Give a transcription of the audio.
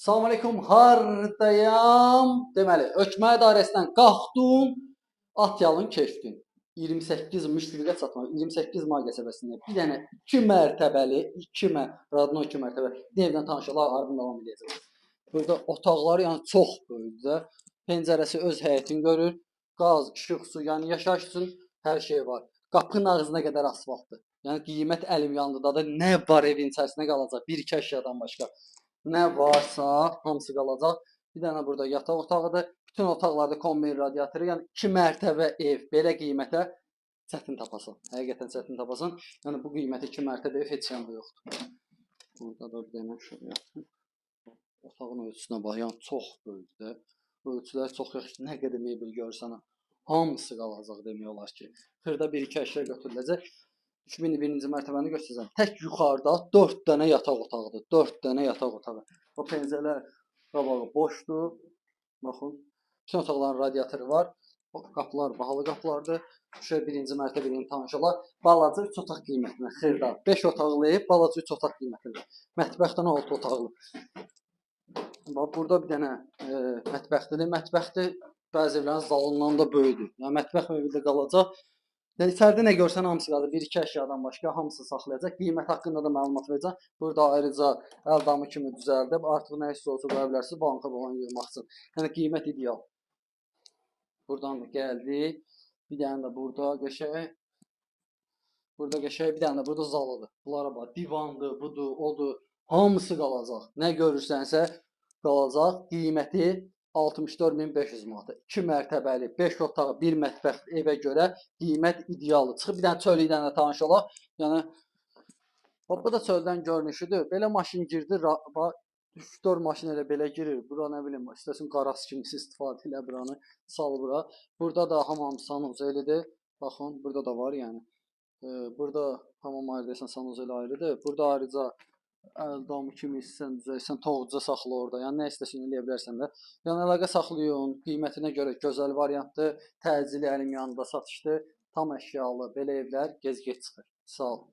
Salam aleykum, hardayam? Deməli, Hökumət İdarəsindən qalxdım, at yalın keçdim. 28 müşfiqə çatmaq, 28 may qəsəbəsində bir dənə 2 mərtəbəli, 2 radno 2 mərtəbəli evdən tanış olaq, ardından davam edəcəm. Burada otaqları yəni çox böyükdür də. Pəncərəsi öz həyətini görür. Qaz, işıq, su, yəni yaşayış üçün hər şey var. Qapının ağzına qədər asfaltdır. Yəni qiymət əlim yanındadır. Nə var evin içərisində qalacaq? Bir-iki əşyadan başqa. Nə varsa hamısı qalacaq. Bir dənə burada yataq otağıdır. Bütün otaqlarda kombi radiatoru, yəni 2 mərtəbə ev belə qiymətə çətin tapasan. Həqiqətən çətin tapasan. Yəni bu qiymətə 2 mərtəbə ev heç yanda yoxdur. Burada da bir dənə şöyle yaptım. Otağın ölçüsünə bax, yəni çox böyükdür. Ölçülər çox yaxşı. Nə qədər mebel görsən, hamısı qalacaq demək olar ki. Xırda bir-iki əşya götürüləcək. 3001-ci mərtəbəni göstərəcəm. Tək yuxarıda 4 dənə yataq otağıdır. 4 dənə yataq otağı. O pəncərələr qabağı boşdur. Baxın. Bütün otaqların radiatoru var. O qapılar bahalı qapılardır. Şöyle birinci mərtəbə ilə tanış olaq. Balaca 3 otaq qiymətinə xırda. 5 otaqlı ev, balaca 3 otaq qiymətinə. Mətbəxdən 6 otaqlı. Bax burada bir dənə mətbəxdir. Mətbəxdir bəzi evlərin zalından da böyükdür. Yəni mətbəx mebeli də qalacaq. Yəni içəridə nə görsən hamısı qalır. Bir-iki əşyadan başqa hamısı saxlayacaq. Qiymət haqqında da məlumat verəcəm. Burada ayrıca əl damı kimi düzəldib. Artıq nə isə olsa qoya bilərsiniz banka falan yığmaq üçün. Yəni qiymət ideal. Buradan da gəldik. Bir dənə də burada qəşəng. Burada qəşəng bir dənə də burada zalıdır. Bunlara bax, divandır, budur, odur. Hamısı qalacaq. Nə görürsənsə qalacaq. Qiyməti 64.500 manata. 2 mərtəbəli, 5 otaq, 1 mətbəx evə görə qiymət idealdır. Çıxıb bir dənə çölü ilə də tanış olaq. Yəni bax bu da çöldən görünüşüdür. Belə maşın girdi, bax 3-4 maşın elə belə girir. Bura nə bilim, istəsin qaras kimisi istifadə elə buranı, sal bura. Burada da hamam sanuzelidir. Baxın, burada da var yəni. Burada hamam ayrı desən sanuzeli ayrıdır. Burada ayrıca əl damı kimi istəsən düzəlsən, toğca saxla orada. Yəni nə istəsən eləyə bilərsən də. Yəni əlaqə saxlayın, qiymətinə görə gözəl variantdır. Təcili əlim yanında satışdır. Tam əşyalı belə evlər gec-gec çıxır. Sağ olun.